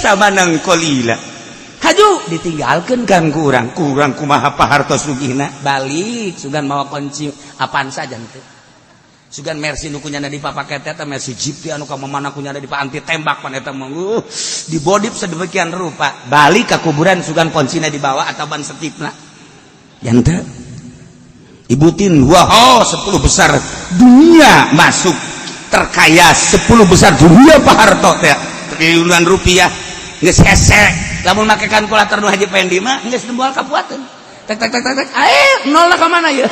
samanan qalila. Haju ditinggalkeun kan ku urang, kurang kumaha Pak Harto sugihna, balik sugan mawa kunci Avanza teu. Sugan Mercy nu kunyana dipapake teh, Mercy Jeep teh anu ka mana kunyana di anti tembak pan eta mah, dibodif sedemikian rupa. Balik ke kuburan sugan kuncina dibawa atau ban setipna. Yang teu Ibu Tin, wah, oh, 10 besar dunia masuk, terkaya 10 besar dunia Pak Harto teh, triliunan rupiah geus hese. Lamun make kalkulator nu Haji Pendi mah geus moal kapuateun, tek tek tek tek tek, eh, nol lah ka mana ya,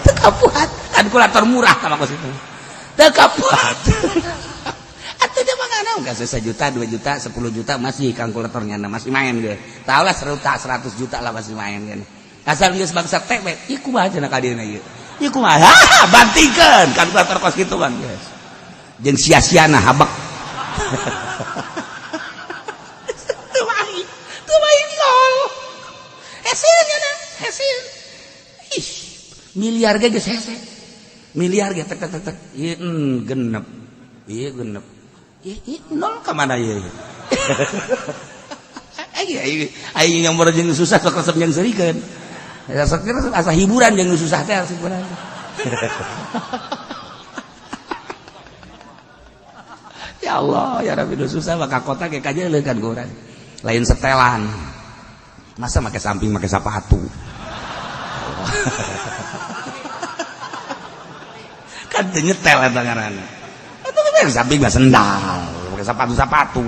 teu kapuat. Kalkulator murah sama kos itu teu kapuat atuh. Dia mah ngana enggak 1 juta, 2 juta, 10 juta masih kalkulatornya masih main ge. Tahu lah, 100 juta lah masih main kan, asal geus bangsa teh we. Ieu kumaha cenah ka dieuna ieu? Ieu kumaha? Bantingkeun kalkulator kos kitu kan geus jeung sia-siana habak. Teu main, teu main nol. Hese nya, hese. Ih, miliar ge geus hese. Miliar ge tek tek tek tek. Ieu genep. Ieu genep. Ieu nol ka mana ieu? Aing aing yang baru jeung susah sok resep jeung seurikeun. Sok asa hiburan jeung susah teh hiburan. Ya Allah, ya Rabbi, susah maka kota ge kajeuleuh kan urang. Lain setelan. Masa make samping make sepatu. Kan teu nyetel eta ngaranna. Eta mah samping mah sendal, make sepatu-sepatu.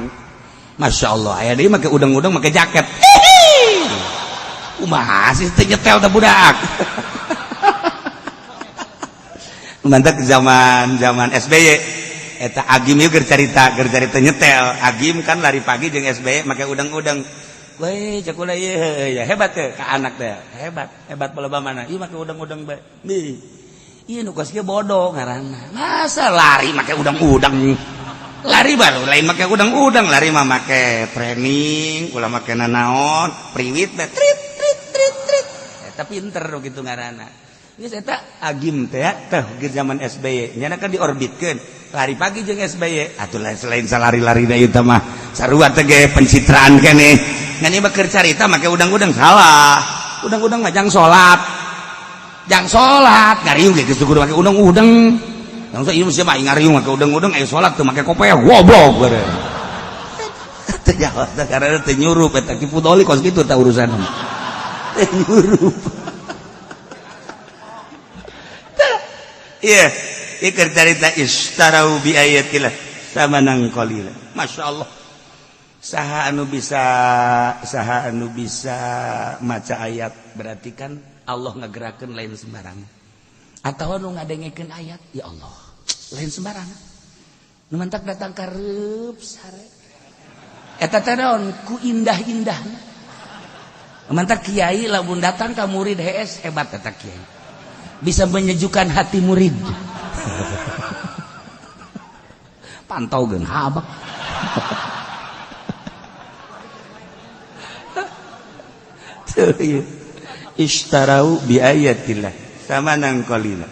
Masya Allah, aya deui make udang-udang make jaket. Kumaha sih teu nyetel teh budak. Mantap zaman zaman SBY. Eta Agim ieu keur carita nyetel. Agim kan lari pagi jeung SBY make udang-udang. Weh, cek ulah ieu ya hebat teh ka anak teh. Hebat, hebat loba mana. Ieu make udang-udang bae. Nih. Ieu nu kos kieu bodoh ngaranna. Masa lari make udang-udang? Lari baru lain make udang-udang, lari mah make training, ulah make nanaon, priwit bae trit trit trit trit. Eta pinter gitu ngaranna. Geus eta Agim teh teh ge zaman SBY, nyana kan diorbitkeun. Lari pagi jeung SBY, atuh selain salari-lari da ieu mah sarua teh ge pencitraan keneh. Ngan ieu mah keur carita make udang-udang salah. Udang-udang mah jang salat. Jang salat, ngariung ge geus kudu make udang-udang. Langsung ieu mah ngariung make udang-udang, aya salat teu make kopeah, goblok beureun. Teu jawab teh karena teu nyurup eta Ki Fudoli kos kitu tah urusan. Teu nyurup. Iya, ieu carita istarau bi ayatillah samanan qalila. Masya Allah. Saha anu bisa maca ayat berarti kan Allah ngagerakeun lain sembarang. Atau anu ngadengekeun ayat, ya Allah, lain sembarang. Nu mantak datang ka reup sare. Eta teh naon ku indah-indahna. Mantak kiai lamun datang ka murid HS hebat eta kiai. Bisa menyejukkan hati murid. Pantau geun habak. Ishtarau bi ayatillah samanan qalila.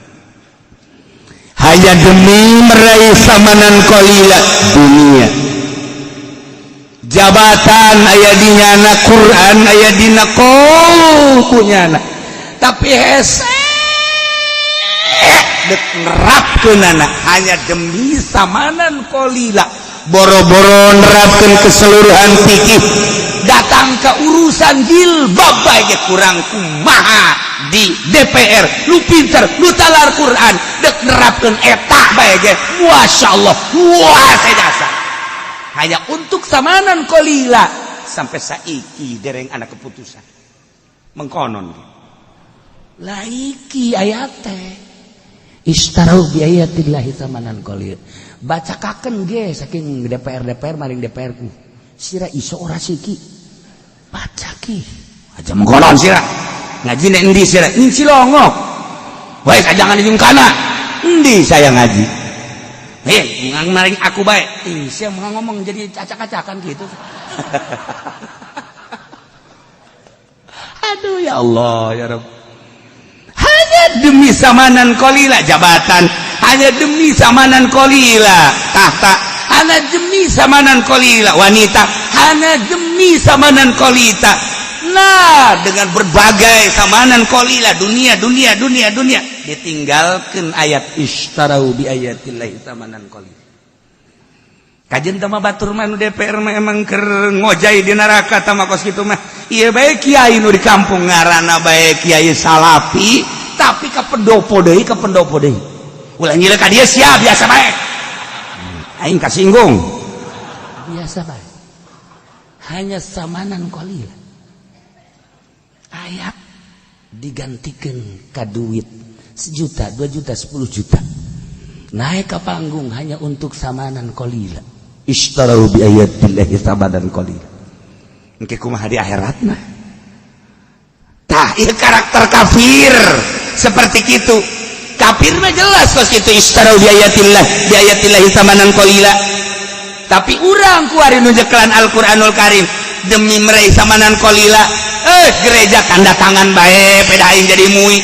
Hanya demi meraih samanan qalila dunia. Jabatan aya di nyana, Quran aya dina qol kunyana. Tapi hese dek nerapkeunana hanya demi samanan qalila. Boro-boro nerapkeun keseluruhan fikih, datang ke urusan jilbab bae ge kurang kumaha di DPR, lu pinter, lu talar Quran, dek nerapkeun eta bae ge masyaallah, wah saya hanya untuk samanan qalila sampai saiki dereng anak keputusan mengkonon laiki ayat teh istarau bi ayatillahi samanan qalil. Bacakakeun ge saking DPR DPR maring DPR ku sira iso ora siki baca ki aja mengkonon sira ngaji nek endi sira ing Cilongok wae jangan di kana endi saya ngaji maring aku baik. Ih, saya mau ngomong jadi acak-acakan gitu. Aduh ya Allah ya Rabb. Hanya demi samanan qalila jabatan, hanya demi samanan qalila tahta, hanya demi samanan qalila wanita, Hanya demi samanan qalila. Nah, dengan berbagai samanan qalila, dunia, dunia, dunia, dunia, ditinggalkan ayat isytarau bi ayatillahi samanan qalila. Kajen tama batur mah, nu DPR mah emang keur ngojay di neraka tama kos kitu mah. Ieu bae kiai nu di kampung, ngaranna bae kiai salafi, tapi ka pendopo deui, ka pendopo deui. Ulah nyileuh ka dieu sia, biasa bae. Aing kasinggung. Biasa bae. Hanya samanan qalila. Ayat digantikan ka duit sejuta, 2 juta, 10 juta. Naik ke panggung hanya untuk samanan qalila. Ishtarau bi ayatillahi samanan qalila. Engke kumaha di akhiratna? Tah, ieu karakter kafir seperti itu. Kafir mah jelas kos kitu, ishtarau bi ayatillahi samanan qalila. Tapi urang kuari nu nyekelan Al-Qur'anul Karim demi meraih samanan qalila, eh, gereja tanda tangan bae peda aing jadi MUI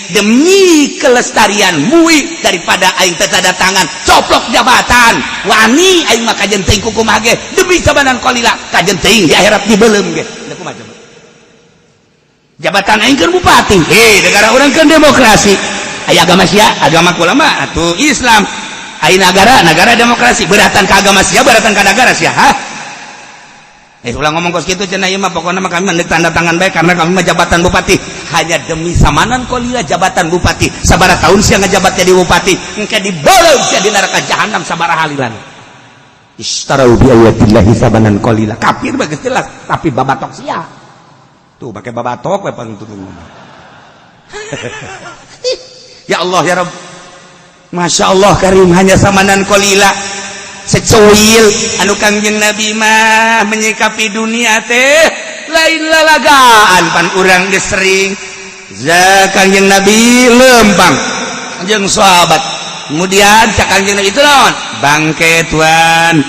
demi kelestarian MUI, daripada aing teu tanda tangan coplok jabatan. Wani aing mah kajen teuing kukumaha ge demi samanan qalila, kajen teuing di akhirat dibeuleum ge. Da kumaha coba? Jabatan aing kan bupati, hei, negara urang kan demokrasi. Aya agama sia, agama kula mah atuh Islam. Aya negara, negara demokrasi, beratan ke agama sia, beratan ke negara sia, hah? Eh, ulah ngomong kos kitu cenah, ieu mah pokokna mah kami mendek tanda tangan bae karena kami mah jabatan bupati hanya demi samanan qalila. Jabatan bupati sabaraha tahun sia ngajabat jadi bupati? Engke dibeuleum sia di neraka jahanam sabaraha halilan. Ishtarau bi ayatillahi samanan qalila. Kafir bagus jelas, tapi babatok sia tuh pakai babatok we pangtutung. Ya Allah, ya Rabb, Masya Allah Karim, hanya samanan qalila secuil. Anu Kangjeng Nabi mah menyikapi dunia teh lain lalagaan. Pan urang geus sering za Kangjeng Nabi lempang jeung sahabat, kemudian cak Kangjeng Nabi, "Itu naon?" "Bangke, tuan."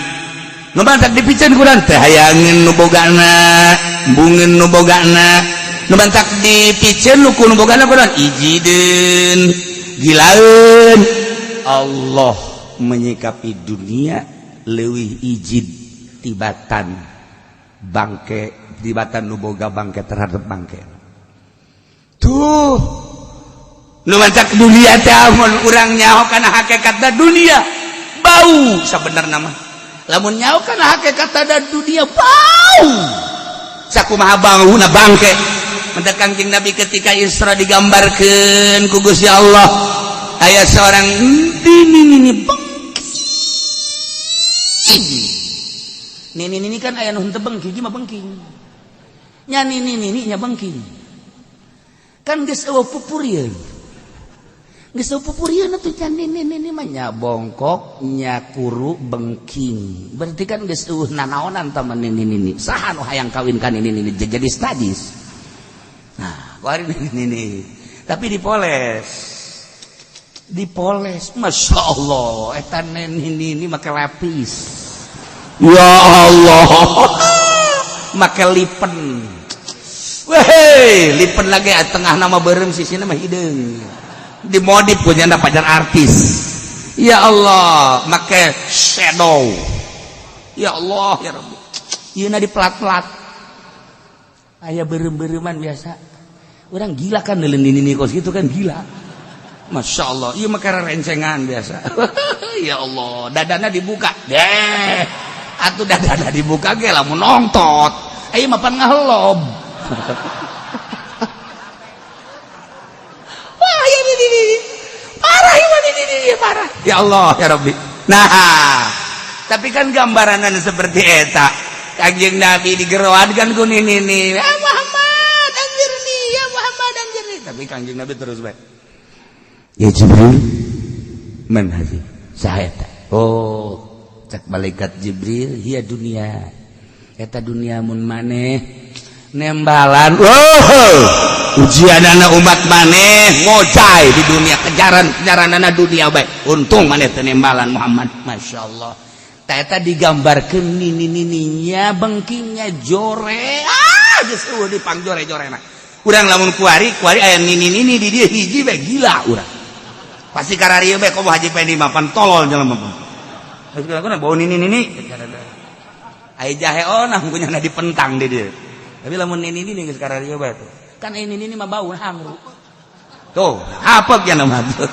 Nu mantak dipiceun kurang teh hayangeun nu bogana, embungeun nu bogana. Nu mantak dipiceun nu ku nu bogana kurang ijideun, gilaeun. Allah menyikapi dunia leuwih ijid tibatan bangke, tibatan nu boga bangke terhadap bangke. Tuh, nu mancak dunia teh amun urang nyaho kana hakikatna dunia bau. Sabenerna mah lamun nyaho kana hakikatna dunia bau, sakumaha bauna bangke. Mentak Kangjeng Nabi ketika Isra digambarkeun ku Gusti Allah, aya seorang ini ini bengking. Nini nini kan aya nu henteu bengking, mah bengking nya. Nini nini nya bengking kan geus eueuh pupurieun, geus eueuh pupurieun atuh nya. Nini nini mah nya bongkok, nya kuru, bengking, berarti kan geus eueuh nanaonan tah nini nini. Saha nu hayang kawin ka nini nini jadi sadis? Nah, kuari nini nini tapi dipoles, dipoles, masya Allah, eta nini nini make lapis, ya Allah, make lipen. Weh, lipen lagi tengah nama beureum, sisina mah hideung, dimodif punya pacar artis. Ya Allah, make shadow. Ya Allah, ya Rabbi, ieu di pelat-pelat aya beureum-beureuman. Biasa orang gila kan neuleun nini kos gitu kan, gila. Masya Allah, iya mah rencengan biasa. Ya Allah, dadana dibuka deh atuh, dadana dibuka ge lamun nongtot ayo mapan ngahelob. Wah, ya ini, ini parah ini, ini, ini parah. Ya Allah, ya Rabbi. Nah, tapi kan gambaranan seperti eta, Kanjeng Nabi digeroan kan ku nini nih, "Ya Muhammad, anjirni, ya Muhammad, anjirni." Tapi Kanjeng Nabi terus baik, "Ya Jibril, man hadhi?" "Saha eta?" Oh, cek malaikat Jibril, "Hiya dunia." Eta dunia mun maneh nembalan. Oh, ujian anak umat maneh ngojay di dunia, kejaran kejaran anak dunia baik. Untung maneh teu nembalan, Muhammad. Masya Allah, eta digambarkeun nini nininya bengkingnya jore. Ah, geus eueuh dipang jore jorena. Urang lamun kuari kuari aya nini nini di dieu hiji bae gila urang pasti. Kararieu bae komo Haji Pendi mah pan tolol jelema mah. Bau nini nini. Aya jahe onah punya dipentang di dia. Tapi lamun ini geus kararieu bae tuh. Kan ini mah bau hangru. Tuh, apa ya nama tuh?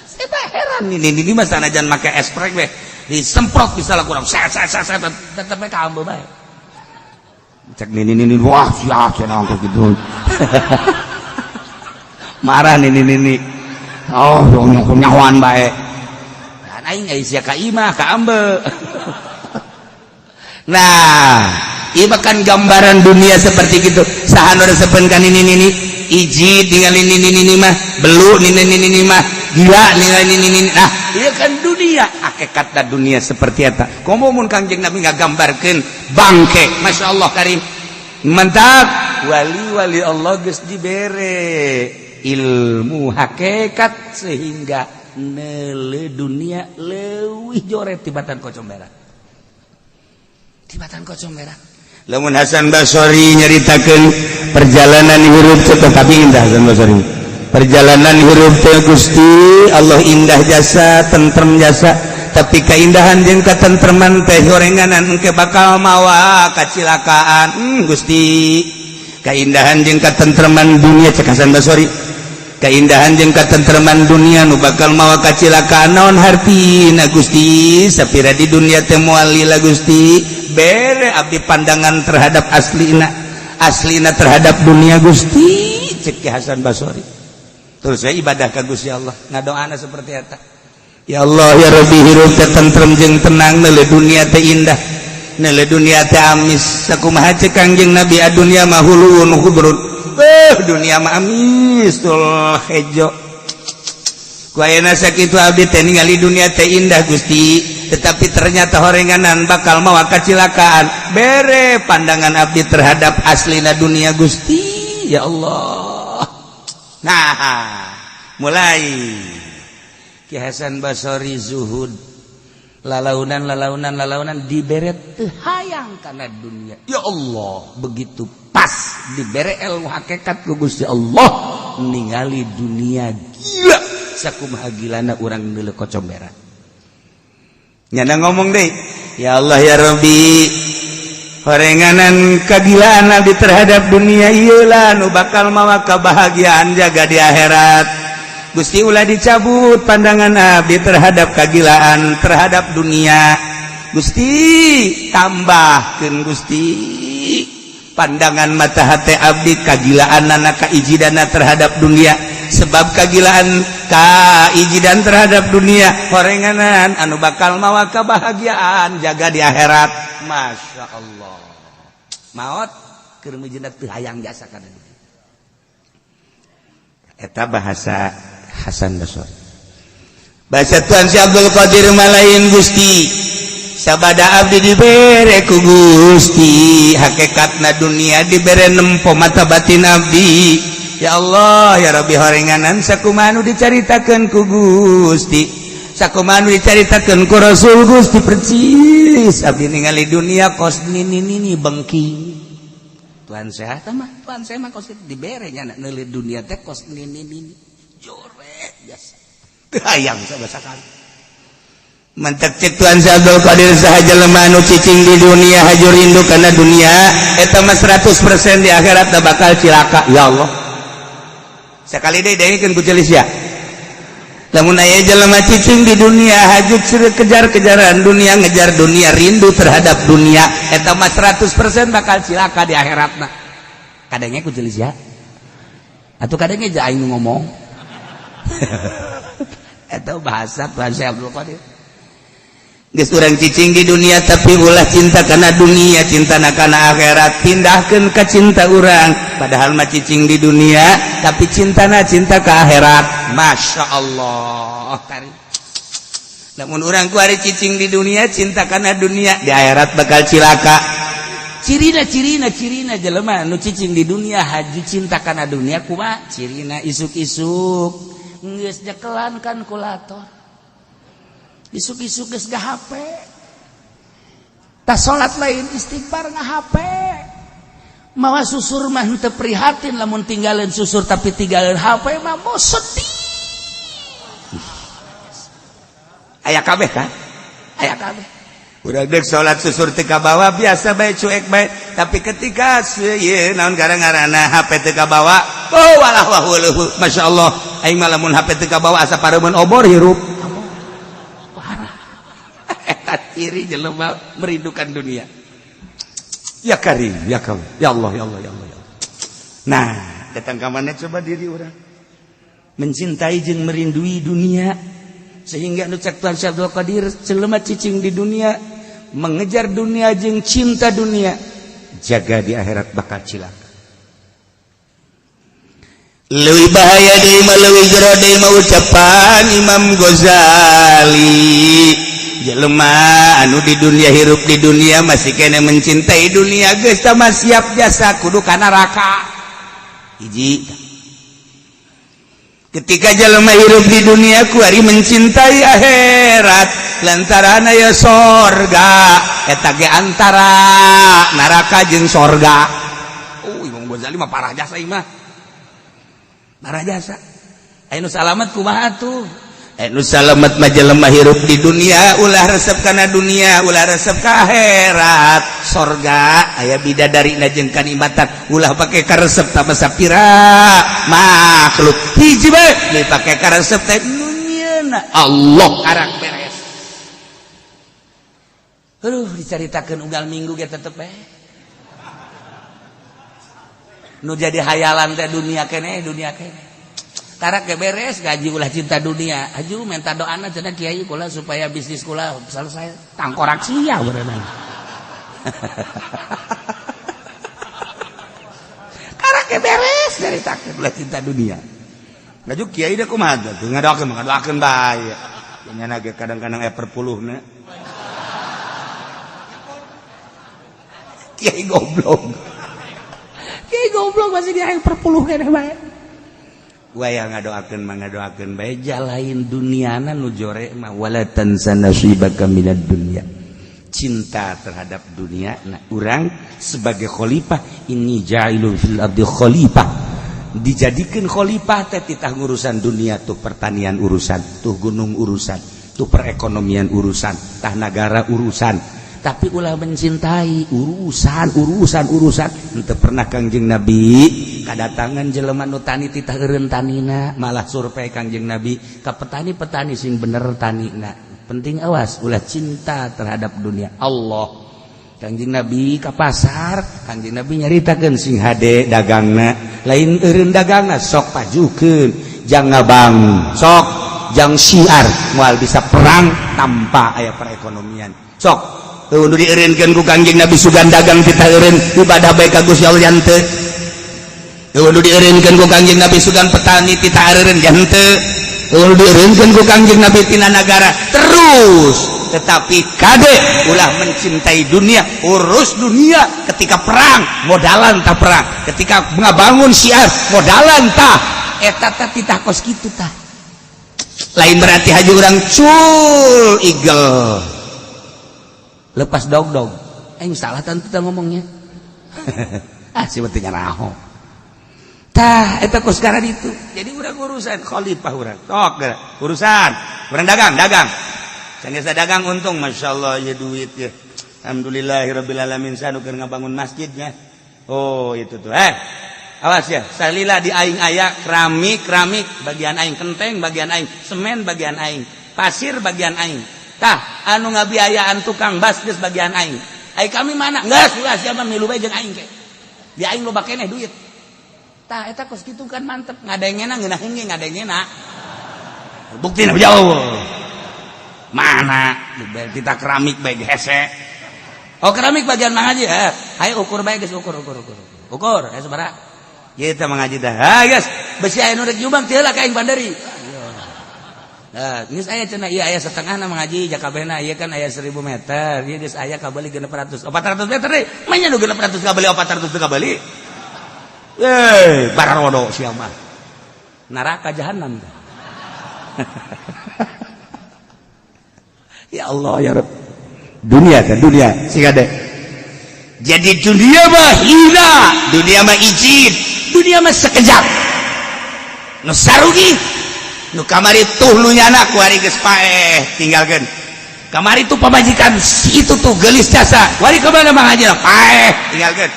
Saya tak heran ini mah sanajan make esprek we disemprot bisa lah kurang set set set set tetep we kaambe bae. Cek ini wah siap cenah gitu. Marah ini. Oh, nyahoan bae. Dan aing aya sia ka imah ka ambe. Nah, ieu kan gambaran dunia seperti gitu. Saha nu resepeun ka ini iji tinggal ini mah, belu ini mah, gila ningali ini. Nah, ieu kan dunia, hakikatna dunia seperti eta. Komo mun Kangjeng Nabi ngagambarkeun bangke, Masya Allah karim. Mantap, wali-wali Allah geus dibere ilmu hakikat sehingga neuleu dunia leuwih joret tibatan kocom berak. Tibatan kocom berak. Lamun Hasan Basori nyaritakeun perjalanan hirup teh, tapi indah Hasan Basori. Perjalanan hirup teh, Gusti Allah, indah jasa, tentrem jasa, tapi keindahan jeung katentreman teh gorenganan engke bakal mawa kacilakaan. Gusti, keindahan jeung katentreman dunia, cek Hasan Basori, keindahan jeung katentreman dunia nu bakal mawa kacilakaan naon hartina, Gusti? Sapira di dunia teh moal lila, Gusti. Bere abdi pandangan terhadap aslina, aslina terhadap dunia, Gusti, cek Ki Hasan Basori. Terus saya ibadah ka Gusti Allah, ngadoana seperti eta, ya Allah ya Rabbi, hirup teh tentrem jeung tenang, neuleu dunia teh indah, neuleu dunia teh amis. Sakumaha cek Kangjeng Nabi, adunya mah huluun khudrun, dunia mah amis tul hejo. Ku ayeuna sakitu abdi teh ningali dunia teh indah, Gusti, tetapi ternyata horenganan bakal mawa kacilakaan. Bere pandangan abdi terhadap aslina dunia, Gusti, ya Allah. Nah, mulai Ki Hasan Basori zuhud, lalaunan lalaunan lalaunan, dibere teu hayang kana dunia. Ya Allah, begitu pas dibere ilmu hakikat ku Gusti Allah, ningali dunia gila sakumaha gilana urang neuleu kocomberan. Nyana ngomong deh, ya Allah ya Rabbi, horenganan kagilaan abdi terhadap dunia ieu lah nu bakal mawa kebahagiaan jaga di akhirat. Gusti, ulah dicabut pandangan abdi terhadap kagilaan terhadap dunia. Gusti, tambahkeun, Gusti, pandangan mata hati abdi, kagilaan anak kaijidana terhadap dunia, sebab kagilaan kaijidan terhadap dunia horenganan anu bakal mawa kebahagiaan jaga di akhirat. Masya Allah, maot keur mijeuna teu hayang jasa kana eta. Bahasa Hasan Basri. Bahasa Tuan Syekh Abdul Qadir malain, Gusti, sabada abdi dibere ku Gusti hakikatna dunia, dibere nempo mata batin abdi, ya Allah ya Rabbi, horenganan sakumaha nu dicaritakeun ku Gusti, sakumaha nu dicaritakeun ku Rasul Gusti, percis abdi ningali dunia kos nini nini bengking. Tuhan sehat mah, Tuhan saya mah kos dibere nya neuleu dunia teh kos nini nini jore biasa teu hayang sama sakali. Mantak cek Tuhan Syekh Abdul Qadir, saha jelema nu cicing di dunia, haju rindu kana dunia, eta mah 100% di akhirat bakal cilaka. Ya Allah, sekali deui dengekeun ku celis ya. Lamun aya jelema cicing di dunia, haju kejar-kejaran dunia, ngejar dunia, rindu terhadap dunia, eta mah 100% bakal cilaka di akhiratna. Kadangnya ku celis ya atau kadangnya aja aing ngomong eta bahasa Tuhan Syekh Abdul Qadir. Geus urang cicing di dunia, tapi ulah cinta kana dunia, cinta kana akhirat. Pindahkeun ka cinta urang, padahal mah cicing di dunia tapi cintana cinta ke akhirat. Masya Allah karim. Namun urang kuari cicing di dunia, cinta kana dunia, di akhirat bakal cilaka. Cirina cirina cirina jelema nu cicing di dunia, haju cinta kana dunia kumaha cirina? Isuk-isuk geus nyekelan kalkulator, isuk-isuk geus HP, tas salat lain istighfar, nga HP, mawa susur mah henteu prihatin lamun tinggalin susur, tapi tinggalin HP mah mau sedih. Aya kabeh kan, aya kabeh. Urang dek salat susur teu kabawa, biasa bae, cuek bae. Tapi ketika ieu naon gara-garana HP teu kabawa, oh walah wah weuh, masyaallah, aing mah lamun HP teu kabawa asa pareumeun obor hirup. Parah eta ciri jelema merindukan dunia. Ya Karim, ya Karim, ya Allah, ya Allah, ya Allah, ya Allah. Nah, datang ka mana coba diri urang mencintai jeung merindui dunia, sehingga nu cek Tuhan Syekh Abdul Qadir, jelema cicing di dunia, mengejar dunia jeung cinta dunia, jaga di akhirat bakal cilaka. Leuwih bahaya deui mah, leuwih jero deui mah, ucapan Imam Ghazali, jelema anu di dunia, hirup di dunia, masih kena mencintai dunia, geus tah mah siap jasa kudu ka neraka. Hiji, ketika jelema hirup di dunia kuari mencintai akhirat lantaran aya sorga, eta ge antara neraka jeung sorga. Oh, Imam Ghazali mah parah jasa, ieu mah parah jasa. Aya nu salamet kumaha tuh? Nu salamet mah jelema hirup di dunia ulah resep kana dunia, ulah resep ka akhirat. Sorga aya bidadari jeung kanikmatan, ulah pake karesep tambah sapira makhluk. Hiji bae dipake karesep teh nu nyieunna Allah, karak beres. Aduh, dicaritakeun unggal minggu ge tetep bae nu jadi hayalan teh dunia keneh, dunia keneh. Karak ge beres gaji, ulah cinta dunia. Aju minta doana cenah, kiai kula supaya bisnis kula selesai. Tangkorak sia berenang. Karak ge beres caritakeun ulah cinta dunia. Ngaju kiai deh, kumaha tuh ngadoakeun, ngadoakeun bae nya ge, kadang-kadang aya perpuluhna. Kiai goblok, kiai goblok, masih dia perpuluh keneh bae. Waya ngadoakeun mah ngadoakeun bae, jalain duniana nu jore mah wala tansa nasibaka minad dunya, cinta terhadap dunia. Nah, urang sebagai khalifah, inni ja'ilun fil ardi khalifah, dijadikan khalifah teh titah ngurusan dunia tuh, pertanian urusan tuh, gunung urusan tuh, perekonomian urusan tah, negara urusan, tapi ulah mencintai urusan urusan urusan. Henteu pernah Kangjeng Nabi kadatangan jelema nu tani titah eureun tanina, malah survei Kangjeng Nabi ka petani-petani sing bener tanina. Penting, awas, ulah cinta terhadap dunia. Allah, Kangjeng Nabi ka pasar, Kangjeng Nabi nyaritakeun sing hade dagangna, lain eureun dagangna, sok pajukeun jang ngabang, sok jang syiar, moal bisa perang tanpa aya perekonomian. Sok tuh nu dieureunkeun ku Kangjeng Nabi, sugan dagang kita eureun, ibadah bae ka Gusti Allah henteu. Tuh nu dieureunkeun ku Kangjeng Nabi, sugan petani kita eureun henteu. Tuh nu dieureunkeun ku Kangjeng Nabi tina nagara terus, tetapi kade ulah mencintai dunia. Urus dunia, ketika perang modalan tak, perang ketika ngabangun syiar modalan tah, eta tah titah kos kitu tah. Lain berarti haji urang cul igel Lepas dog dog, eh salah tentu ngomongnya. Ah, si pentingnya naho tah eta kos sekarang itu. Jadi urang urusan khalifah, urang tok urusan urang dagang, dagang sanggeus dagang untung, masya Allah ya, duit ya, alhamdulillahirabbil alamin, sanu keur ngabangun masjidnya. Oh, itu tuh, eh awas ya, salila di aing aya keramik, keramik bagian aing, kenteng bagian aing, semen bagian aing, pasir bagian aing. Tah, anu ngabiayaan tukang bas geus bagian aing. Ai kami mana? Geus ulah, siapa milu bae jeung aing ke di aing loba keneh duit. Tah, eta kos kitu kan mantep ngadengena, ngeunaheun ge ngadengena. Bukti jauh mana kita keramik bae hese. Oh, keramik bagian Mang Haji, eh hayo ukur bae, geus ukur, ukur, ukur, ukur, eh sabaraha kita Mang Haji dah. Ah, geus besi aya nu rek nyumbang teu lah ka aing banderi. Nah, geus aya cenah, ieu aya setengahna Mang Haji, jakabehna ieu kan aya 1000 meter. Ieu geus aya kabeli 600. 400 meter deui. Manya nu 600 kabeli, 400 teu kabeli. Eh, bararodo sia mah. Neraka jahanam. Ya Allah, ya Rabb. Dunia kan dunia sing ada. Jadi dunia mah hina, dunia mah izin, dunia mah sekejap. Nu sarugi, nu kamari tuh nu nyana kuari geus paeh, tinggalkeun. Kamari tuh pamajikan si itu tuh gelis jasa. Wari kemana Mang Haji? Paeh, tinggalkan.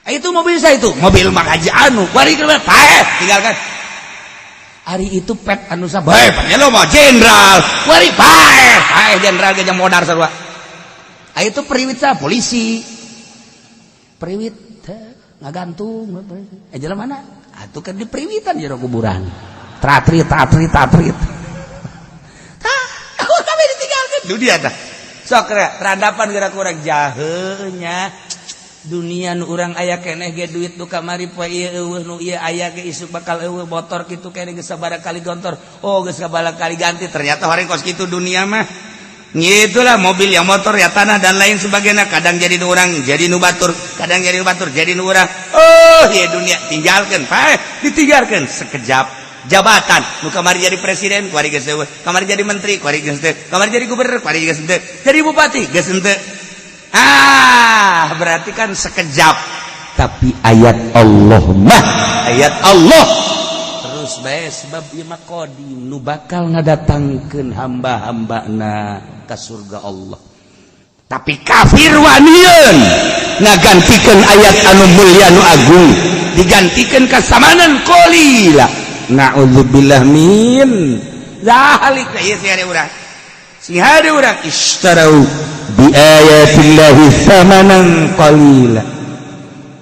Itu mobil saya, itu mobil Mang Haji anu. Wari kemana? Paeh, tinggalkan. Hari itu pet anu sabae, lo mau jenderal. Wari paeh, paeh jenderal ge modar sarua. Ah, itu periwit saya polisi. Periwit ngagantung. Eh, jalan mana? Atuh kan di periwitan jero kuburan. Tratrit, tatrit, tatrit. Kami ditinggalkan dunia tah. Sok radapan gerak kurang jahenya dunia nu urang aya keneh ge duit nu kamari poe ieu eueuh, nu ieu aya ge isuk bakal eueuh, motor kitu keneh geus sabaraha kali gontor, oh, geus sabaraha kali ganti. Ternyata horeng kos kitu dunia mah. Itulah mobil yang motor ya, tanah dan lain sebagainya, kadang jadi nu urang jadi nu batur, kadang jadi nu batur jadi nu urang. Oh ya, dunia tinggalkan, paeh, ditinggalkan sekejap. Jabatan nu kamari jadi presiden, kuari geus eueuh, kamari jadi menteri, kuari geus teu, kamari jadi gubernur, kuari geus teu, jadi bupati geus henteu. Ah, berarti kan sekejap. Tapi ayat Allah mah ayat Allah terus bae, sebab ieu mah qadim, nu bakal ngadatangkeun hamba-hambana ka surga Allah. Tapi kafir wanian ngagantikeun ayat anu mulia, anu agung, digantikan ka samanan qalila. Na'udzubillah min zalik. Ieu sih ada urang, sing hade urang. Ishtarau bi ayatillahi thamanan qalila.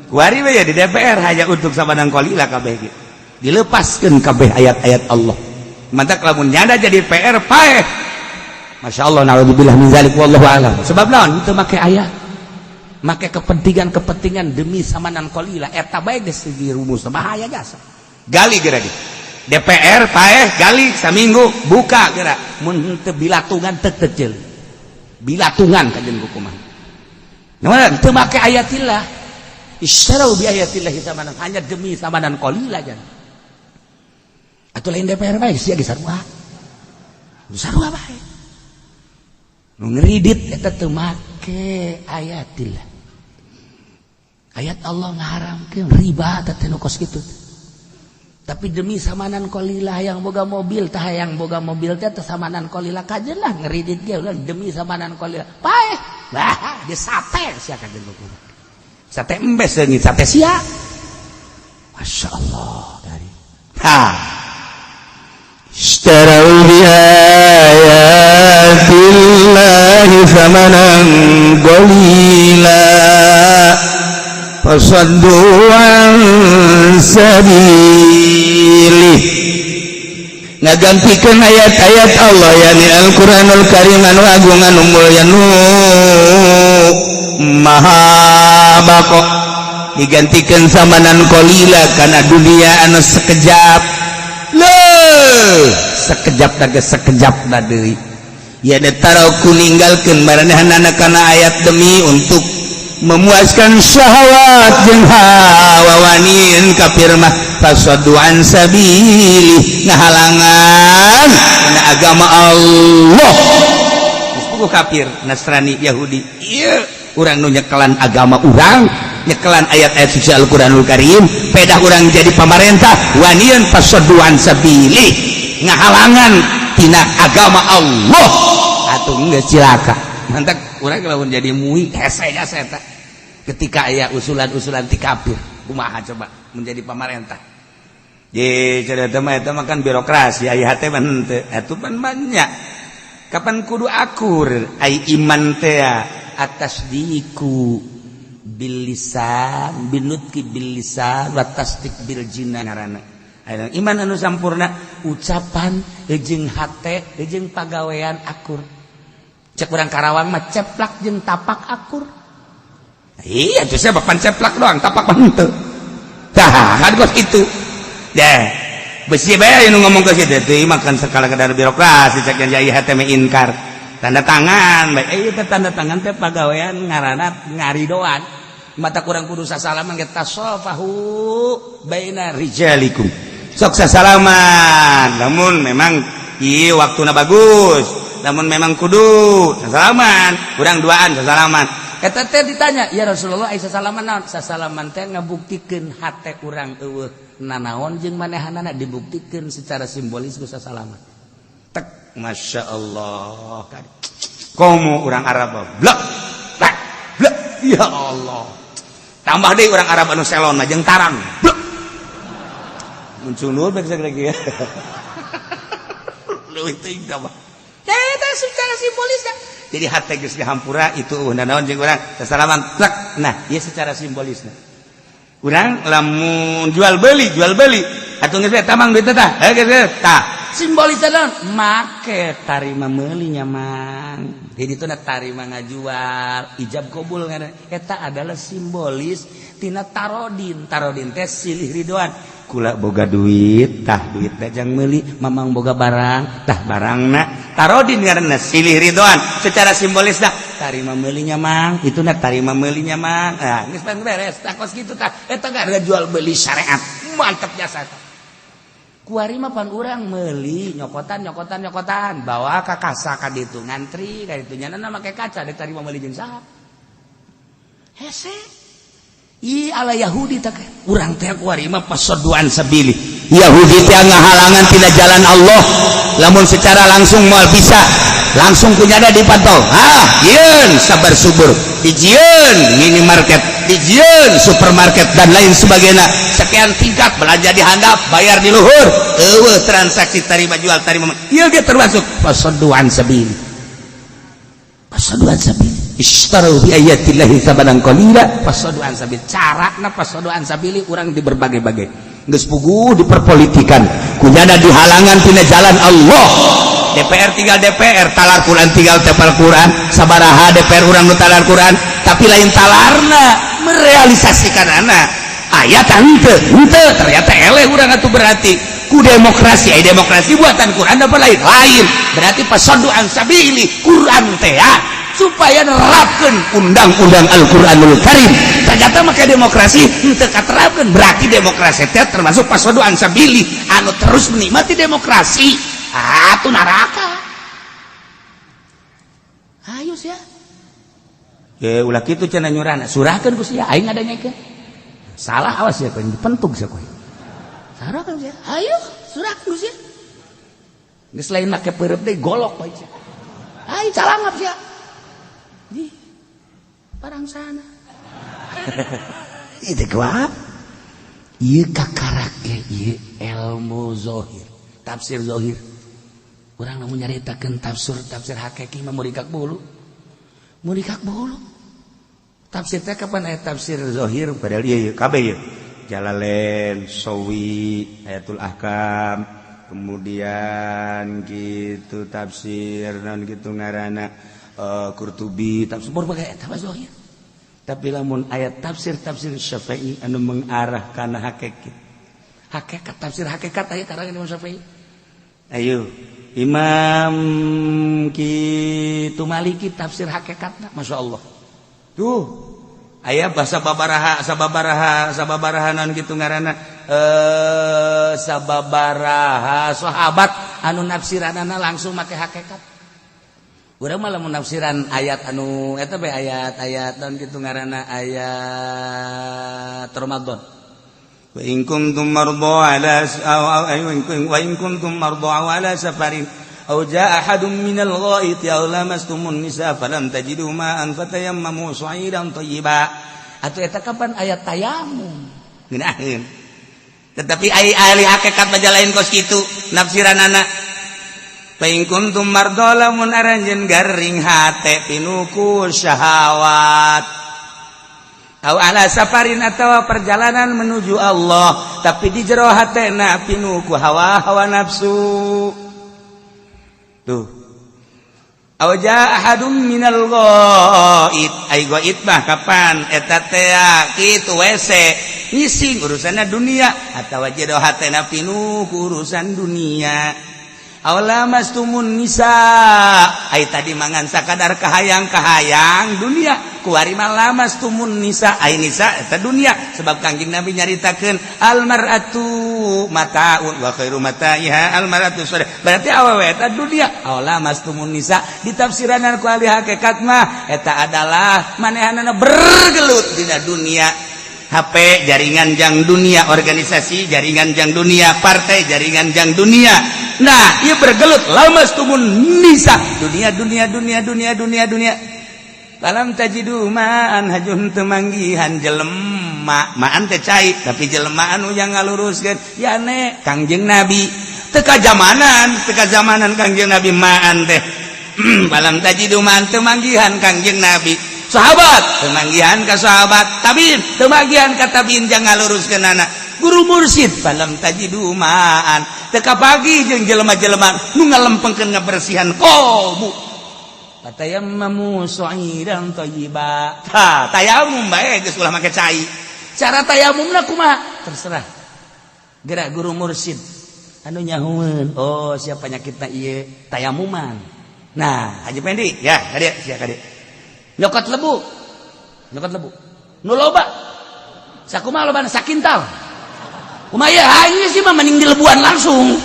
Kuari we ya di DPR hanya untuk samanan qalila kabeh ge dilepaskeun kabeh ayat-ayat Allah. Mantak lamun nyanda jadi PR, paeh. Masya Allah, na'udzubillah min zalik, wallahu alam. Sebab naon? Itu make ayat, make kepentingan-kepentingan demi samanan qalila. Eta bae geus rumus bahaya jasa. Gali geura di DPR, paeh, gali saminggu, buka geura. Mun teu bilatungan teu teu bilatungan kajen hukuman. Nah, teu make ayatillah. Istarau bi ayatillah samanan, hanya demi samanan qalila jan. Atuh lain DPR bae sia ge, sarua. Sarua bae. Nu ngeridit eta teu make ayatillah. Ayat Allah ngaharamkeun riba teh nu kos kitu. Tapi demi samanan qalila, yang boga mobil tah, yang boga mobil teh teh samanan qalila kajen lah ngeridit ge ulah demi samanan qalila. Paeh. Bah, di sate sia kajen hukuman. Sate embes leungit sate sia. Masya Allah dari. Ha. اشتروا بآيات الله ثمنا قليلا فصدوا عن سبيله. Ngagantikan ayat-ayat Allah, yakni Al-Qur'anul Karim anu agung, anu mulya, nu maha bako, digantikan samanan qalila karena dunia anu sekejap. Leuh, sekejap daga sekejap da deui ya. Taraku ninggalkeun maranehna kana ayat demi untuk memuaskan syahwat jeung hawa. Wanian kafir mah fasaddu an sabili, ngahalangan kana agama Allah. Geus puguh kafir Nasrani Yahudi ieu, urang nu nyekelan agama urang, nyekelan ayat-ayat suci Al-Qur'anul Karim, pedah urang jadi pamarentah, wanian fasaddu an sabili, ngahalangan tina agama Allah. Atuh geus cilaka. Mantak urang lamun jadi MUI hese jasa eta ketika aya usulan-usulan ti kafir. Kumaha coba menjadi pamarentah? Ye, cerita mah eta mah kan birokrasi, aya hate mah henteu. Atuh pan banyak. Kapan kudu akur ai iman teh? At-tasdiku bil lisan, binutki bil lisan wa tasdik bil jinan ngaranna. Iman anu sampurna ucapan jeung hate jeung pagawean akur. Cek urang Karawang mah ceplak jeung tapak akur. Iya, tuh saya bapak ceplak doang, tapak mah henteu. Tah, kan kos kitu. Deh, besi bae nu ngomong ke situ teh makan skala kadar birokrasi. Cek yang jaya hate ingkar tanda tangan bae. Eh, teh tanda tangan teh pagawean ngaranna ngaridoan. Mata kurang kudu sasalaman ge, tasofahu baina rijalikum, sok sasalaman namun memang ieu waktuna bagus, namun memang kudu sasalaman, kurang duaan sasalaman. Eta teh ditanya, "Ya Rasulullah, ai sasalaman naon?" Sasalaman teh ngabuktikeun hate urang eueuh nanaon jeung manehanana, dibuktikeun secara simbolis ku sasalaman. Tek Masya Allah, komo orang Arab, blek blek blek, ya Allah. Tambah deh orang Arab anu selon jeung tarang, blek muncul baik lagi ya. Leuwih teuing tambah eta secara simbolis. Jadi hate geus dihampura itu naon jeung urang sasalaman, plek. Nah, ieu secara simbolisna urang lamun jual beli, jual beli atuh geus tamang duit tah, eh geus tah, simbolis naon make tarima meuli nya, Mang. Jadi itu na tarima ngajual, ijab kabul ngaran eta adalah simbolis tina tarodin. Tarodin teh silih ridoan. Kula boga duit, tah duit jang meuli, Mamang boga barang, tah barangna. Tarodin ngaranna, silih ridoan secara simbolis dah. Tarima meulinya, Mang, itu na tarima meulinya, Mang. Nah, geus beres tah, kos kitu tah. Eta ada jual beli syariat, mantap jasa. Kuari mah pan urang meuli nyokotan, nyokotan, nyokotan, bawa ka kasa ka ditu, ngantri ka ditu, nyana make kaca dek tarima meuli jeung saha. Hese. Ih, ala Yahudi tak urang teh kuari mah فصدوا عن سبيل. Yahudi teh ngahalangan tina jalan Allah. Lamun secara langsung moal bisa langsung kunyada dipantau. Ah, yeun sabar subur, dijieun minimarket, dijieun supermarket, dan lain sebagainya, sekian tingkat, belanja di handap, bayar di luhur, eueuh transaksi tarima jual, tarima. Ieu ge termasuk فصدوا عن سبيل. فصدوا عن سبيل، اشتروا بآيات الله ثمنا قليلا فصدوا عن سبيل. Carana فصدوا عن سبيل urang di berbagai-bagai geus puguh diperpolitikan, kunyana dihalangan tina jalan Allah. DPR tinggal DPR, talar Quran tinggal tepal Quran. Sabaraha DPR urang nu talar Quran, tapi lain talarna, merealisasikan anak ayat henteu henteu. Ternyata eleh urang atuh. Berarti ku demokrasi, ay demokrasi buatan Quran apa lain? Lain. Berarti فصدوا عن سبيل Quran teh ya, supaya nerapkeun undang-undang Al-Qur'anul Karim. Ternyata make demokrasi henteu katerapkeun. Berarti demokrasi teh termasuk فصدوا عن سبيل. Anu terus menikmati demokrasi atuh neraka. Ayo sia ya, ulah kitu cenah nyurana, surahkeun ku sia, aing ngadanyakeun salah, awas ya kowe dipentuk sia kowe. Surahkeun sia, ayo surahkeun ku sia. Geus lain make peureub deui, golok bae sia. Ayo calangap sia di parang sana. Itu kuat. Ieu kakarak ge ieu ilmu zohir, tafsir zohir. Urang lamun nyaritakeun tafsir tafsir hakiki mah murikak bulu, murikak bulu. Tafsir teh kapan aya tafsir zohir? Padahal ieu kabeh ieu Jalalain, Sawi, Ayatul Ahkam, kemudian gitu tafsir non gitu ngaranna Qurtubi, tafsir berbagai eta mah zohir. Tapi lamun ayat tafsir tafsir Syafi'i anu mengarah kana hakikat, hakikat, tafsir hakikat aya karangan Imam Syafi'i. Ayo Imam kitu Maliki, tafsir hakikatna Masya Allah. Tuh aya bahasa babaraha, sababaraha, sababaraha non gitu ngaranna sababaraha sahabat anu nafsiranana langsung make hakikat. Urang mah lamun nafsiran ayat anu eta bae, ayat-ayat non gitu ngaranna, ayat Ramadan. وإن كنتم مرضى على أو وإن كنتم مرضى أو على سفر أو جاء أحد من الغائط أو لامستم النساء فلم تجدوا ماء فتيمموا صعيدا طيبا. Atau eta kapan ayat tayamum. Ngeunaheun, tetapi ai ahli hakikat mah lain kos kitu nafsiranana. فإن كنتم مرضى, lamun aranjeun garing hate pinuh ku syahwat, أو على سفر atau perjalanan menuju Allah, tapi di jero hatena pinuh ku hawa hawa nafsu tuh, أو جاء أحد من الغائط. Ai غائط mah kapan eta teh kitu, WC, ngising, urusanna dunia, atawa jero hatena pinuh ku urusan dunia, أو لامستم النساء. Ai tadi mangan sakadar kahayang-kahayang dunia, kuari mah لامستم النساء. Ai nisa eta dunia, sebab Kangjeng Nabi nyaritakeun المرأة متاع وخير متاعها المرأة الصالحة. Berarti awewe eta dunia. أو لامستم النساء ditafsiranan ku ahli hakikat mah eta adalah manehanana bergelut dina dunia. HP jaringan jang dunia, organisasi jaringan jang dunia, partai jaringan jang dunia. Nah, ieu bergelut lamastumun nisa, dunia, dunia, dunia, dunia, dunia, dunia. Falam tajidu ma'an, hajun teu manggihan jelema. Ma'an teh cai, tapi jelema anu yang ngaluruskeun, yane Kangjeng Nabi. Teu kajamanan, teu kajamanan Kangjeng Nabi ma'an teh. Falam tajidu ma'an, teu manggihan Kangjeng Nabi. Sahabat teu manggihan ka sahabat, tabiin teu manggihan ka tabiin jang ngaluruskeunana. Guru mursid, falam tajidu ma'an, teu kapagi jeung jelema-jelema nu ngalempengkeun, ngabersihan qalbu. Fatayammamu sha'idan thayyiba. Tah, tayamum bae geus, ulah make cai. Cara tayamumna kumaha? Terserah. Gerak guru mursid anu nyahueun, oh, siapa penyakitna ieu, tayamuman. Nah, Haji Pendi ya, kadieu sia, kadieu. Nyokot lebu. Nyokot lebu. Nu loba. Sakumaha lobana? Sakintal. Kumaha ya? Ieu sih mah mending dilebuan langsung.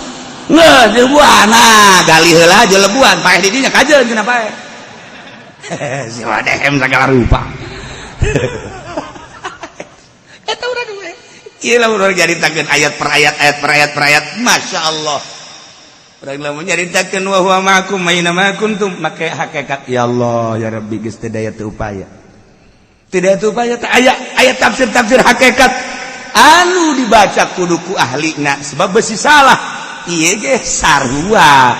Nggak, dilebuan. Nah, gali heula aja lebuan, paeh di dinya kajeun cenah paeh. Si wadehem segala rupa. Eta urang we. Ieu lah urang nyaritakeun ayat per ayat, ayat per ayat per ayat. Masya Allah. Urang lamun nyaritakeun wa huwa ma'akum aina ma kuntum make hakikat, ya Allah ya Rabbi, geus teu daya teu upaya. Tidak teu upaya teh aya ayat tafsir-tafsir hakikat anu dibaca kudu ku ahlina, sebab besi salah. Ieu ge sarua,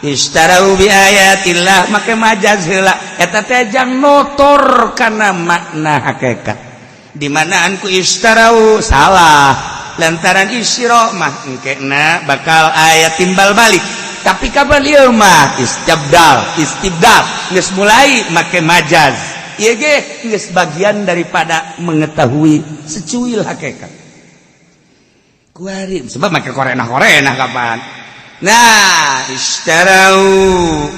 ishtarau bi ayatillah make majaz heula, eta teh jang notor kana makna hakikat. Di manaan ku ishtarau salah, lantaran isyra mah engkena bakal aya timbal balik, tapi kapan ieu mah istibdal, istibdal geus mulai make majaz. Ieu ge geus bagian daripada mengetahui secuil hakikat kuari, sebab make korenah-korenah kapan. Nah, ishtarau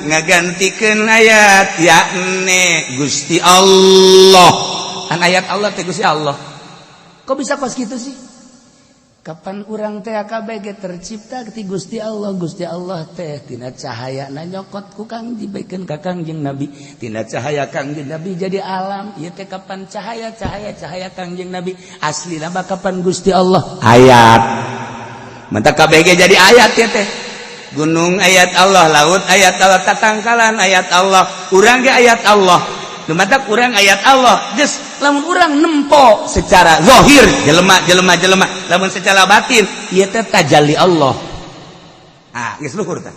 ngagantikeun ayat, yakni Gusti Allah. Kan ayat Allah teh Gusti Allah. Kok bisa pas gitu sih? Kapan urang teh KBG tercipta ti Gusti Allah. Gusti Allah teh tina cahaya na nyokot ku Kang dibaikeun ka Kangjeng Nabi. Tina cahaya Kangjeng Nabi jadi alam. Ieu teh kapan cahaya, cahaya, cahaya Kangjeng Nabi. Aslina mah kapan Gusti Allah ayat. Mantap, KBG jadi ayat ya teh. Gunung ayat Allah, laut ayat Allah, tatangkalan ayat Allah, urang ge ayat Allah. Nu matak urang ayat Allah. Geus, lamun urang nempo secara zahir jelema, jelema, jelema, lamun secara batin ieu teh tajalli Allah. Ah, geus luhur tah.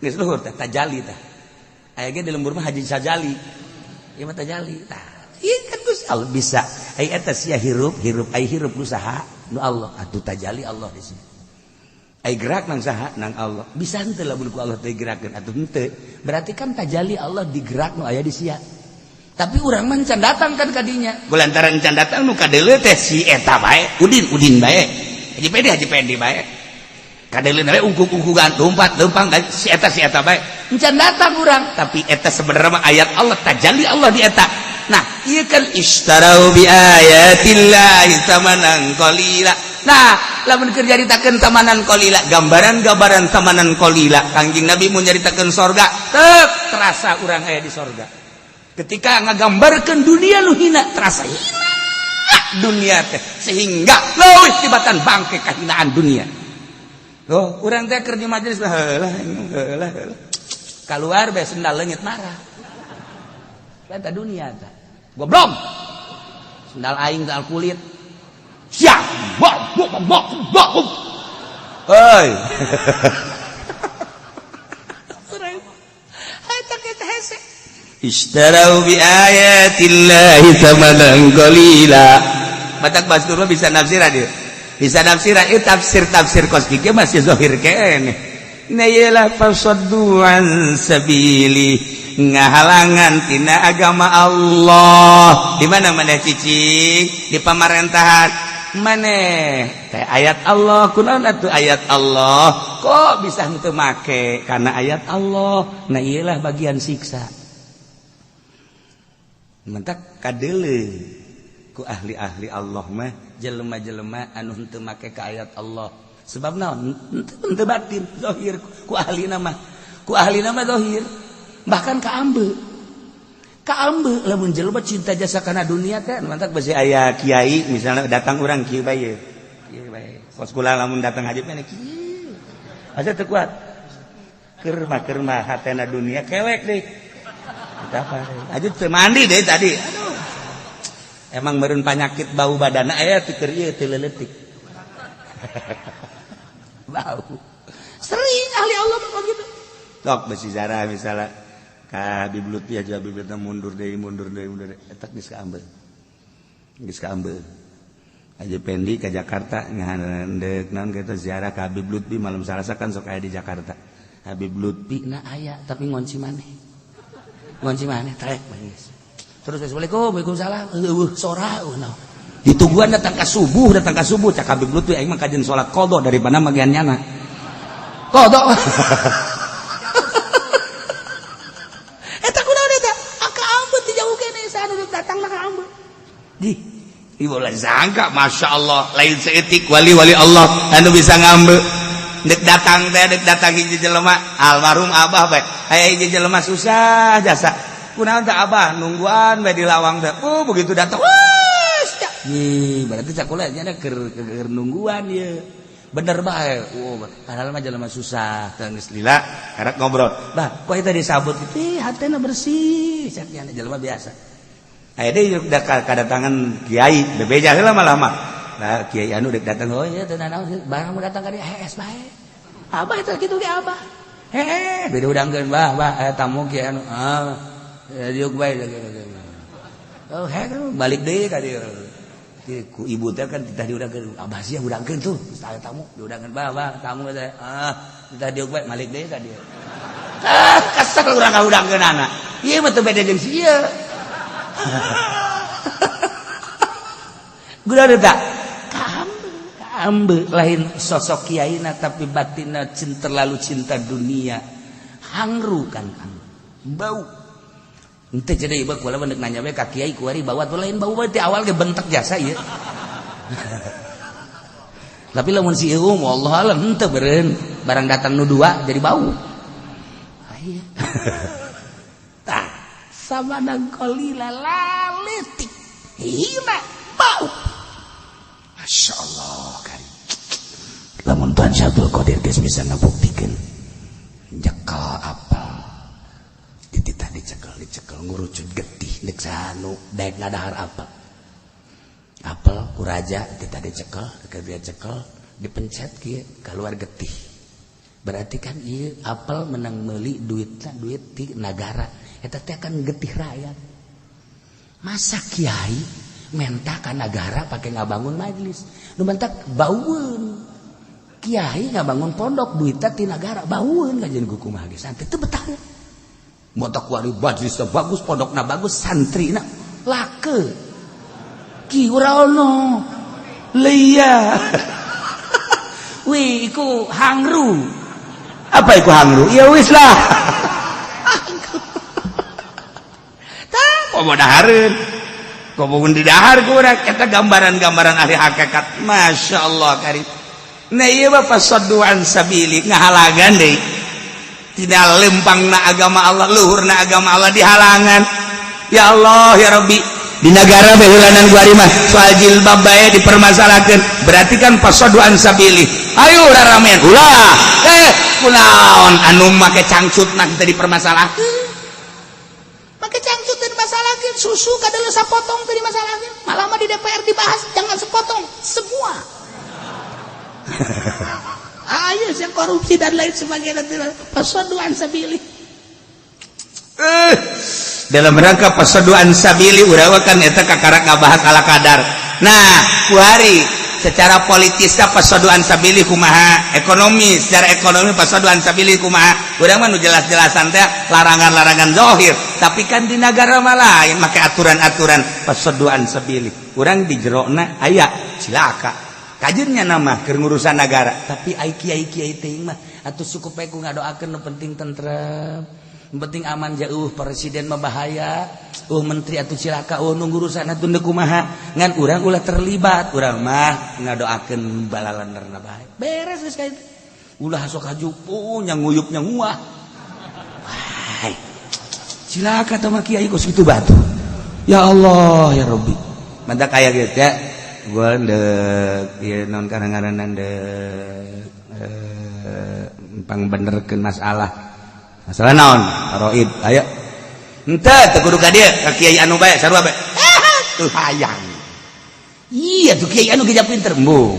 Geus luhur tah tajalli tah. Aya ge di lembur mah Haji Sajali. Ieu mah tajalli tah. Ieu kan Gusti Allah bisa. Ai eta sia hirup, hirup, ai hirup ku saha? Nu Allah. Atuh tajalli Allah di sini. Ai gerak nang saha? Nang Allah. Bisa henteu lamun ku Allah teh gerakeun? Atuh henteu. Berarti kan tajalli Allah digerak nu aya di sia. Tapi urang mah can datang kan kadinya. Lantaran can datang, nu kadeuleu teh si eta bae, Udin, Udin bae. Haji Pendi, Haji Pendi bae. Kadeuleu bae ungkuk-ungkukan, lompat, lempang si eta, si eta bae. Can datang urang, tapi eta sebenarnya mah ayat Allah, tajalli Allah di eta. Nah, ieu kan ishtarau bi ayatillahi tsamanan qalila. Nah, lamun keur nyaritakeun tamanan qalila, gambaran-gambaran tamanan qalila, Kangjeng Nabi mun nyaritakeun sorga, tek terasa urang aya di sorga. Ketika ngagambarkeun dunia nu hina, terasa hina dunia teh, sehingga leuwih tibatan bangke kahinaan dunia. Loh, urang teh keur di majelis, heula heula heula. Keluar bae sendal leungit, marah. Eta dunia teh. Goblok. Sendal aing sendal kulit. Siap. Bok bok bok bok. Hei. Eta kita hese. Ishtarau bi ayatillahi thamanan qalila. Batak Basdur mah bisa nafsiran dia. Bisa nafsiran itu tafsir-tafsir kos kieu masih zahir keneh. Nah, iyalah fasaddu an sabili, ngahalangan tina agama Allah. Di mana mana cicing di pamarentahan maneh teh ayat Allah, kunaon atuh ayat Allah kok bisa henteu make karena ayat Allah. Nah, iyalah bagian siksa. Mentak kadeule ku ahli-ahli Allah mah jelema-jelema anu henteu make ka ayat Allah, sebab naon? Henteu batin, zahir. Ku ahli nama, ku ahli nama zahir, bahkan ka ambe, ka ambe lamun jelema cinta jasa kana dunia teh. Mantak besi aya kiai misalnya datang, urang kieu bae, kieu bae kos kula. Lamun datang haji mah kieu. Asa teu kuat. Keur mah keur mah hatena dunia kewek deui. Eta apa? Aju teu mandi deui tadi. Aduh. Emang meureun panyakit bau badana aya ti keur ieu teu leuletik. Bau. Sering ahli Allah mah gitu. Sok besi zarah misalnya ka Habib Lutfi aja, Habib Lutfi mundur deui, mundur deui, mundur deui, eta geus kaambeul. Geus kaambeul. Aja Pendi ke Jakarta ngahandek naon kita ziarah ke Habib Lutfi malam Salasa kan sok aya di Jakarta. Habib Lutfi na aya tapi ngonci maneh. Ngonci maneh trek geus. Terus assalamualaikum, waalaikumsalam. Eueuh sora eueuh naon. Ditungguan datang ka subuh cak Habib Lutfi aing mah kajian salat qadha daripada magian nyana. Qadha. Eta kunaon eta? Aka ambeu ti jauh keneh saha nu datang ka ambeu. Di ibu lain sangka, masya Allah, lain seetik wali-wali Allah anu bisa ngambil. Dek datang teh, dek datang hiji jelema almarhum abah bae, aya hiji jelema susah jasa. Kunaon teh abah nungguan bae di lawang teh. Oh, begitu datang, wah, nih berarti cak kula nya keur keur nungguan ieu. Bener bae. Oh, padahal mah jelema susah teh geus lila karek ngobrol. Bah, kok eta disabut itu hatena bersih, cak nya jelema biasa. Aya deui kedatangan kiai, bebeja heula lama. Nah, kiai anu dek datang, oh iya teu naon, barang mau datang ka dieu hees bae. Abah eta kitu ge abah. Heeh, beda udangkeun bah, bah aya tamu kiai anu. Ah, diuk bae. Oh, heh balik deui ka dieu. Ku ibu teh kan titah diudangkeun, abah sia udangkeun tuh, geus aya tamu, diudangkeun bah, bah tamu teh. Ah, titah diuk bae balik deui ka dieu. Ah, kesel urang ngaudangkeun anak. Ieu mah teu beda jeung si ieu. Guna tak kaambe lain sosok kiaina tapi batinna cinta, terlalu cinta dunia hangru kan bau ente jadi ieu kula mah nanya we ka kiai kuari bau atuh lain bau teh awal ge bentek jasa ieu. Tapi lamun si ieu wallahu alam henteu beureun barang datang nu dua jadi bau. Aya tah sama nang qalila laletik hina bau. Masya Allah kari. Lamun Tuhan Syabdul Qadir geus bisa ngabuktikeun nyekel apel dititah dicekel dicekel ngurucut getih deuk sanu daek ngadahar apel. Apel ku raja dititah dicekel, dia cekel dipencet kieu keluar getih. Berarti kan ieu apel menang meuli duitna duit ti nagara. Eta teh kan getih rakyat. Masa kiai menta ka nagara pake ngabangun majelis. Nu mentak baueun. Kiai ngabangun pondok duitna ti nagara baueun kajian ku kumaha ge santri teu betah. Motak kuari majelisna bagus, pondokna bagus, santrina lake. Ki ora ono. Leia. Wih, iku hangru. Apa iku hangru? Ya wis lah. Komo dahareun. Komo di dahar kurang eta gambaran-gambaran ahli hakikat. Masya Allah kari. Nah ieu mah fasaddu an sabili ngahalagan deui. Tidak lempangna agama Allah, luhurna agama Allah dihalangan. Ya Allah ya Rabbi. Di negara beulanan gua mah soal jilbab bae dipermasalahkeun. Berarti kan fasaddu an sabili. Ayo raramean ulah. Kunaon anu make cangcutna teh dipermasalahkeun. Pakai cangcut teh dimasalahkeun, susu kadeuleung sapotong teh dimasalahkeun. Malah mah di DPR dibahas jangan sepotong, semua. Ayo sih korupsi dan lain sebagainya fasaddu an sabili. Dalam rangka fasaddu an sabili urang kan eta kakara ngabahas ala kadar. Nah, kuari secara politisnya fasaddu an sabili kumaha, ekonomi secara ekonomi fasaddu an sabili kumaha. Urang mah nu jelas-jelasan teh larangan-larangan zahir, tapi kan di nagara mah lain make aturan-aturan fasaddu an sabili. Urang di jerona aya cilaka. Kajennya nama keur ngurusan nagara, tapi ai kiai-kiai teh mah atuh cukup bae ku ngadoakeun nu penting tentrem, nu penting aman jauh presiden mah bahaya, menteri atuh cilaka, nu ngurusan atuh deuk kumaha, ngan urang ulah terlibat, urang mah ngadoakeun balalanderna bae. Beres geus ka itu. Ulah sok hajupu nya nguyup nya nguah. Wah. Cilaka teh mah kiai kos kitu batu. Ya Allah ya Rabbi. Mantak aya kieu teh gua ndek ieu naon karang-karanan ndek pangbenerkeun masalah. Masalah naon? Faraid. Ayo. Henteu teu kudu ka dieu, ka kiai anu bae sarua bae. Tuh hayang. Iya tuh kiai anu geus pinter embung.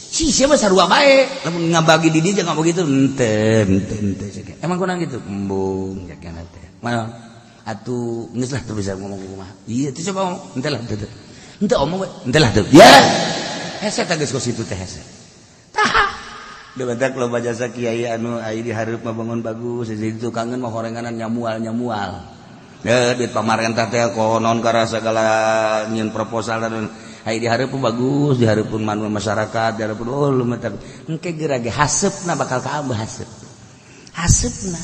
Si siapa sarua bae, lamun ngabagi di dieu jangan begitu. Henteu, henteu, henteu. Emang kurang gitu? Embung jakana teh. Mana? Atuh geus lah teu bisa ngomong kumaha. Iya tuh coba ngomong. Henteu lah teu. Henteu omong we. Henteu lah teu. Ya. Hese teh geus kos kitu teh hese. Tah. Debatak loba jasa kiai anu ai di hareup mah bangun bagus, jadi tukangeun mah horenganan nyamual-nyamual. Ya duit pamarentah teh konon karena segala nyieun proposal dan ai di hareup bagus, di hareupeun manu masyarakat, di hareupeun oh lumayan. Engke geura ge haseupna bakal kaambeuh haseup. Haseupna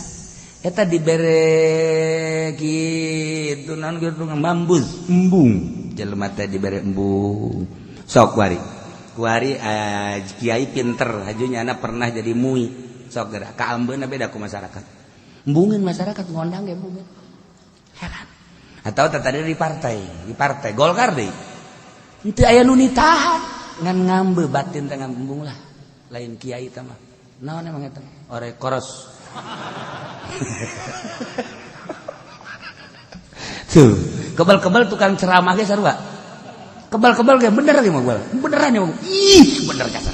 eta dibere kitu naon kitu ngambus, embung. Jelema teh dibere embung. Sok wari. Kuari kiai pinter haju nyana pernah jadi mui sok geura kaambeuna beda ku masyarakat embungin masyarakat ngondang ge embungin heran atau tadi di partai Golkar deui henteu aya nu nitahan ngan ngambe batin teh ngambung lah lain kiai teh mah naon emang eta ore koros tuh kebal-kebal tukang ceramah ge sarua kebal-kebal ge bener ge mah beneran ya ih bener kasar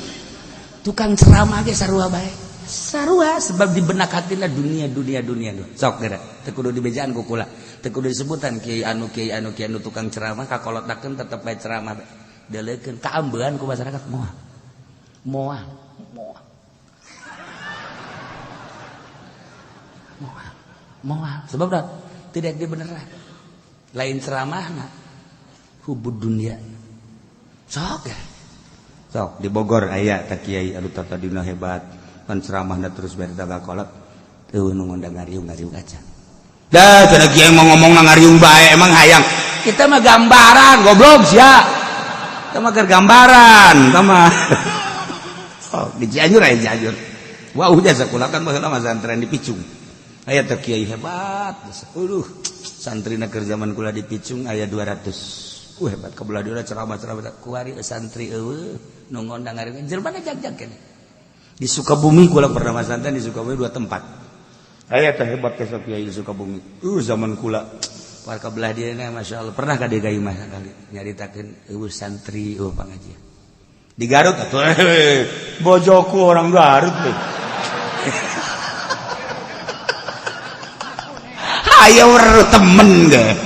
tukang ceramah ge sarua bae sarua sebab di benak hatina dunia dunia dunia sok geura teu kudu dibejaan ku kula teu kudu disebutan kiai anu kiai anu kiai anu tukang ceramah kakolotakeun tetep bae ceramah deuleukeun kaambean ku masyarakat moal moal moal moal moal sebab dah tidak dibeneran lain ceramahna hubud dunia sok ya sok di Bogor aya teh kiai anu tadina hebat pan ceramahna terus bari tagakolot teu nu ngondang ngariung-ngariung aja dah cenah kiai mau ngomong ngariung bae emang hayang kita mah gambaran goblok sia kita mah keur gambaran kita mah sok di Cianjur aya Cianjur wah udah sakola kan baheula mah santren di Picung aya teh kiai hebat aduh santrina keur zaman kula di Picung aya 200 hebat kebelah dia ceramah-ceramah kuari santri eueuh nu ngondang ngariung jelema jag-jag keneh di Sukabumi kula pernah masantren di Sukabumi dua tempat aya teh hebat teh kiai di Sukabumi zaman kula warga belah dia na masyaallah pernah ka dieu ka imah sakali nyaritakeun eueuh santri eueuh pangajian di Garut atuh bojoku orang Garut teh ayo weruh temen ge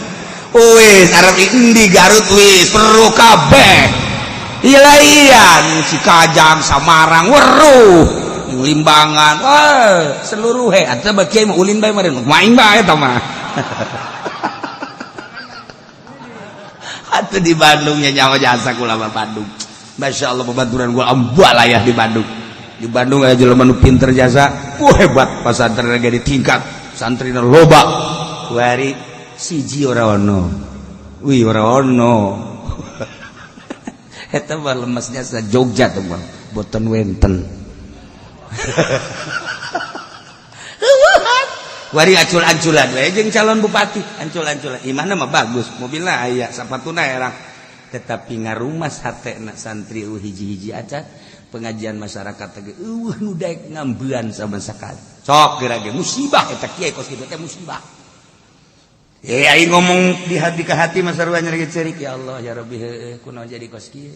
wis arep endi Garut wis perlu kabeh ilaian si Kajang Samarang weruh Limbangan wah seluruh he atuh bagi kiai mah ulin bae meureun maing bae eta mah atuh di Bandung nya nyawa jasa kula mah Bandung masyaallah babaturan gua ambalayah di Bandung. Di Bandung aya jelema nu pinter jasa wah hebat pasantren ge ditingkat santrina loba kuari siji ora ono wih ora ono eta mah lemesnya sa Jogja tuh mah boten wenten wari acul-aculan we jeung calon bupati ancul-anculan imahna mah bagus mobilna aya sapatuna erang tetapi ngarumas hatena santri eueuh hiji-hiji acan pengajian masyarakat teh eueuh nu daek ngambean sama sakali sok geura ge musibah eta kiai kos kitu teh musibah. Aing ngomong di hati ke hati mah sarua nyeri cerik ya Allah ya Rabbi heueuh kunaon jadi kos kieu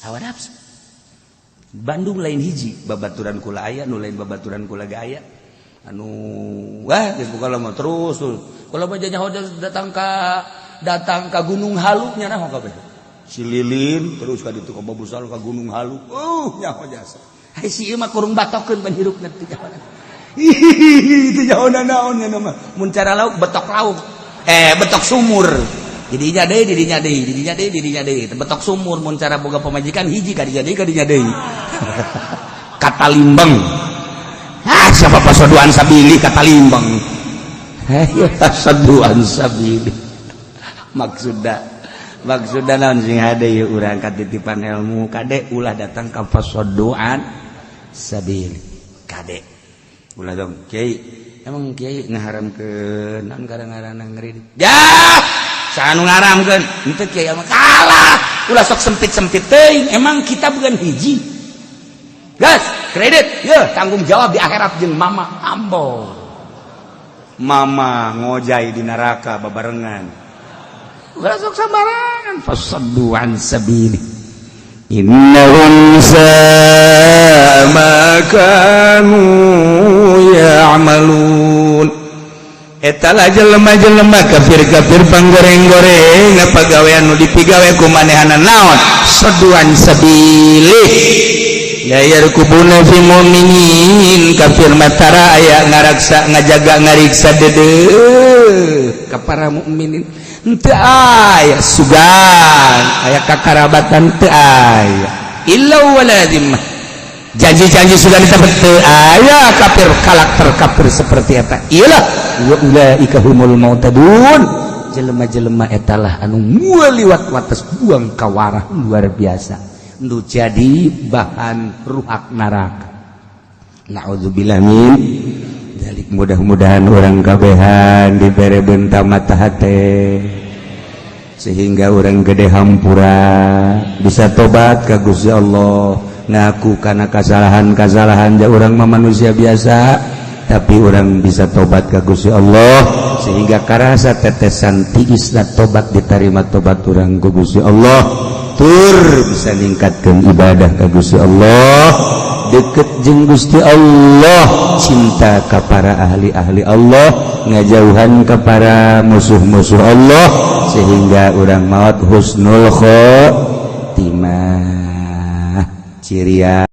hawa nafsu. Bandung lain hiji babaturan kula aya nu lain babaturan kula ge aya anu wah geus buka mah terus tuh kula mah nyaho datang ka Gunung Halu nya naon kabeh si Lilin terus ka ditu ka Babusal ka Gunung Halu nyaho jasa ai si ieu mah kurung batokeun pan hirupna teu nyaho. Itu jauh naon nya mah mun cara lauk betok lauk betok sumur didinya deui didinya deui didinya deui didinya deui betok sumur mun cara boga pamajikan hiji ka dinya deui kata limbeng ah siapa pasoduan sabili kata limbeng ayo pasoduan sabili maksudna maksudna naon sing hade ieu urang katitipan ilmu kade ulah datang ka pasoduan sabili kade ulah dong kiai emang kiai ngaharamkeun naon gara-gara ngeri ya sanu ngaramkeun henteu kiai mah kalah ulah sok sempit-sempit teuing emang kita bukan hiji gas Kredit ya, tanggung jawab di akhirat jeung mama. Ambo, mama ngojay di neraka babarengan. Ulah sok sambarangan. Fasaddu an sabili Innahum sa'a ma kanu ya'malun. Eta lah jelema-jelema kafir-kafir panggoreng-goreng, pagawean nu dipigawe ku manehana naon? Saddu an sabilih, la yarqubuna fi mu'minin. Kafir matara aya ngaraksa, ngajaga, ngariksa deudeuh ka para mukminin. Henteu aya sugan, aya kakarabatan, teu aya illa wala dhimmah. Janji-janji sudah ditepet, teu aya. Kafir, karakter kafir seperti eta iyalah. Wa ulaika humul mu'tadun. Jelema-jelema etalah anu liwat wates, buang kawarah luar biasa, nu jadi bahan ruhak neraka. Naudzubillah min dzalik. Mudah-mudahan urang kabehan dibere benta mata hate sehingga urang gede hampura, bisa tobat ka Gusti Allah, ngaku karena kesalahan-kesalahan. Ja urang mah manusia biasa, tapi urang bisa tobat ka Gusti Allah sehingga karasa tetesan tiisna tobat, diterima tobat urang ku Gusti Allah, tur bisa ningkatkan ibadah ka Gusti Allah, deket jeung Gusti Allah, cinta ka para ahli-ahli Allah, ngajauhan ke para musuh-musuh Allah, sehingga urang maut husnul khotimah. Ciria.